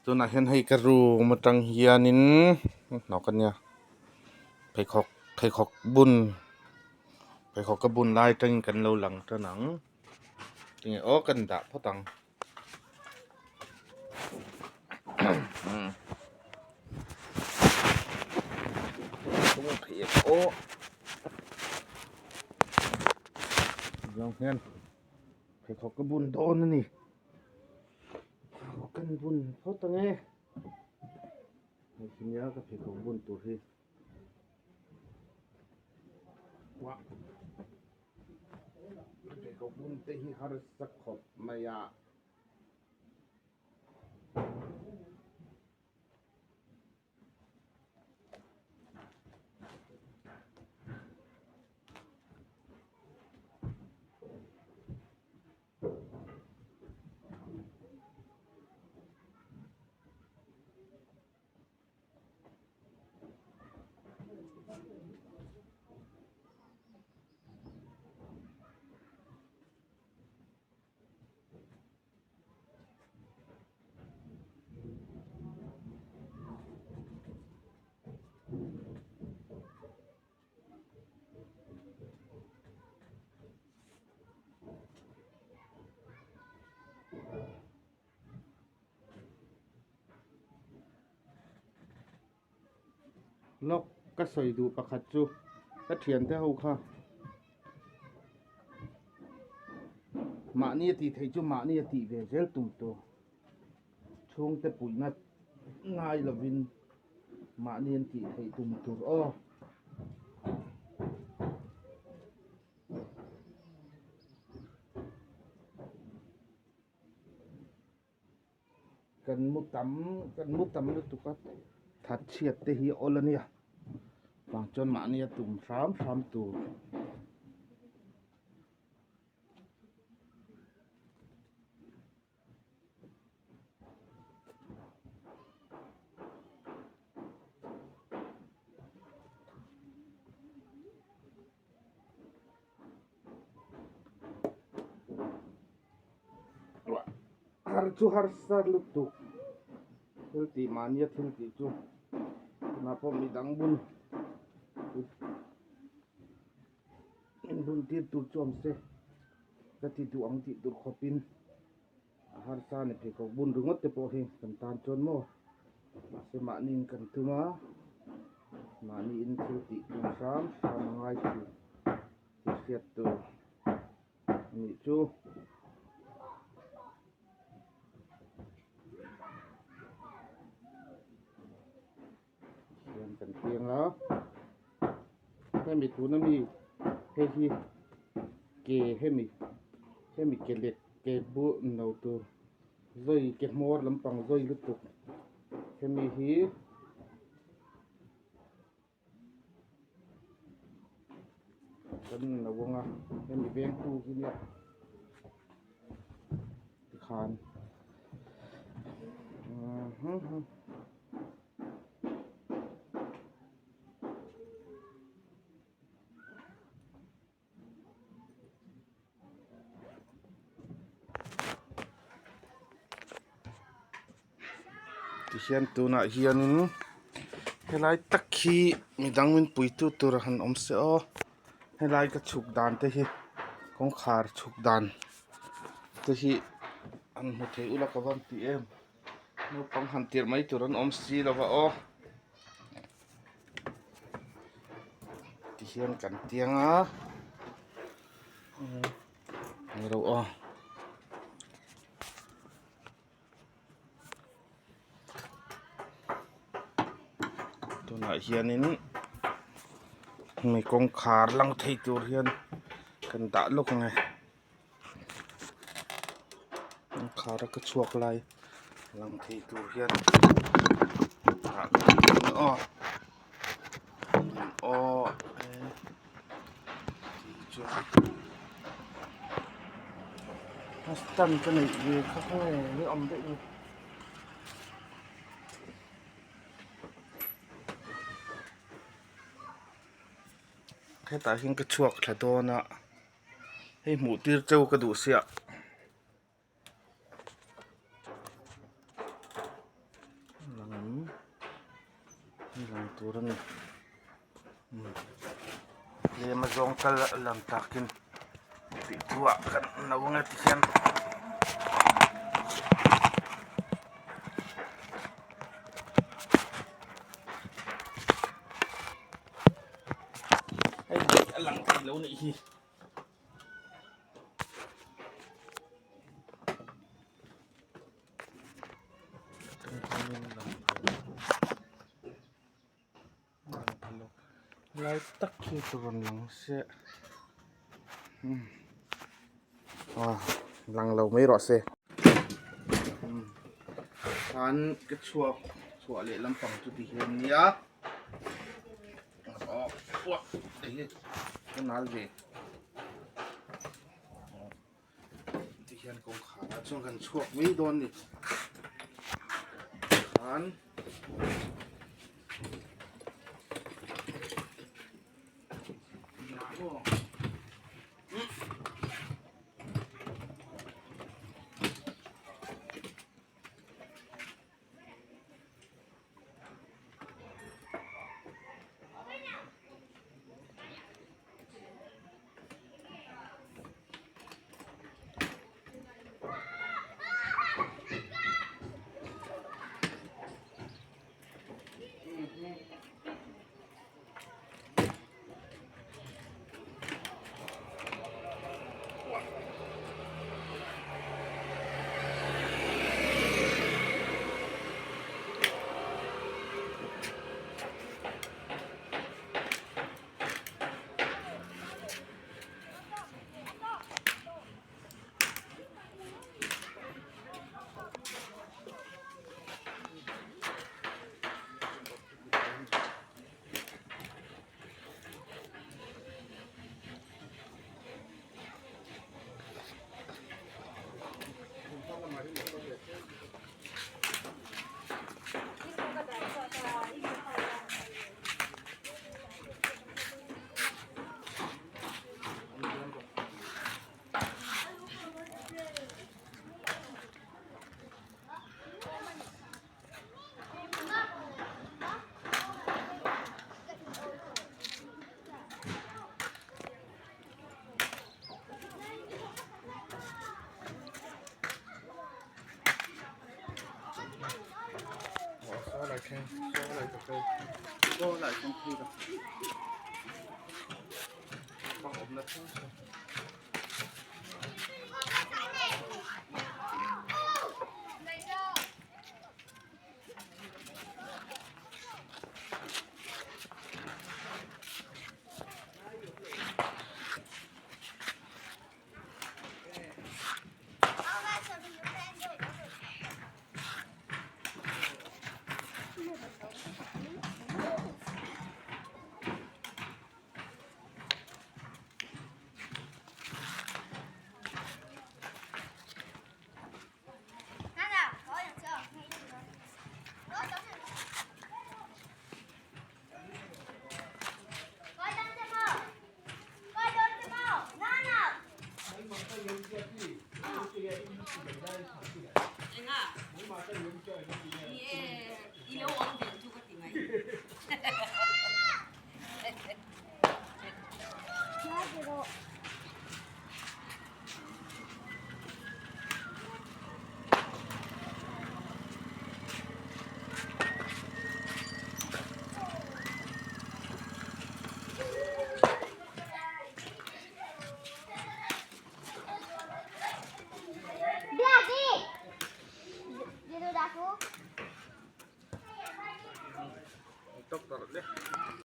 Tunah hian hei ka room atang hianin hnawk ania pheikhawk pheikhawk bun pheikhawk ka bun lai atangin kan lo lang tan ang tinge aw kan dah phawt ang. Aw zawng hian pheikhawk ka bun dawn a ni pheikhawk kan bun phawt ang e hei hi nia ka pheikhawk bun tur hi pheikhawk bun te hi harsa khawp mai a. Lawk ka sawi duh pakhat chu ka thiante ho kha mahni a tih theih chu mahni a tih ve zel tum tur chhungte puihna ngai lovin mahni an tih theih tum tur aw. Kan mu tam kan mu tam lutuk a that chhiat te hi awl a nia vang chuan mahni a tum hram hram tur. Har chu harsa lutuk thil tih mahnia thil tih chu tunah pawh midang bun inbun tir tur chu awm se ka ti duh ang tih tur khawpin a harsa a ni pheikhawk bun ringawt te pawh hi kan tan chuan maw mahse mahniin kan tum a mahniin thil tih tum hram hram a ngai thin tih hriat tur a nih chu. Hian kan piang a hemi tuna mi hei hi ke hemi hemi ke lek ke bu no tur zawi ke hmawr lampang zawi lutuk hemi hi kan no anga hemi vengtu hi nia tikhan Tihian tunah hianin helai tak hi midang min puitu tur han awm se aw helai ka chhuk dan te hi kawngkhar chhuk dan te hi an hmu thei ula ka van ti em. Naupang han tirh mai tur an awm si lo va aw tihian kan tiang a ni lo aw tunah hianin mi kawngkhar lang thei tur hian kan dah lawk ang e. Kawngkhar a ka chhuak lai lang thei tur hian aw aw tih chu a stand ka neih ve kha khawnge hi awm daih ni. Hetah hian ka chhuak thla dawn a. Hei hmuh tir cheu ka duh sia. Lang tur a ni tlem a zawng kal a lang takin tih thuah kan no ang e tikhian. Hei a lang thei lo nih hi. Lai tak hi chu rawn lang se aw lang lo mai rawh se khan ka chhuak chhuah leh lampang chu ti hian nia aw hei hi ka nal ve. Ti hian kawngkhar ah chuan kan chhuak mai dawn a ni khan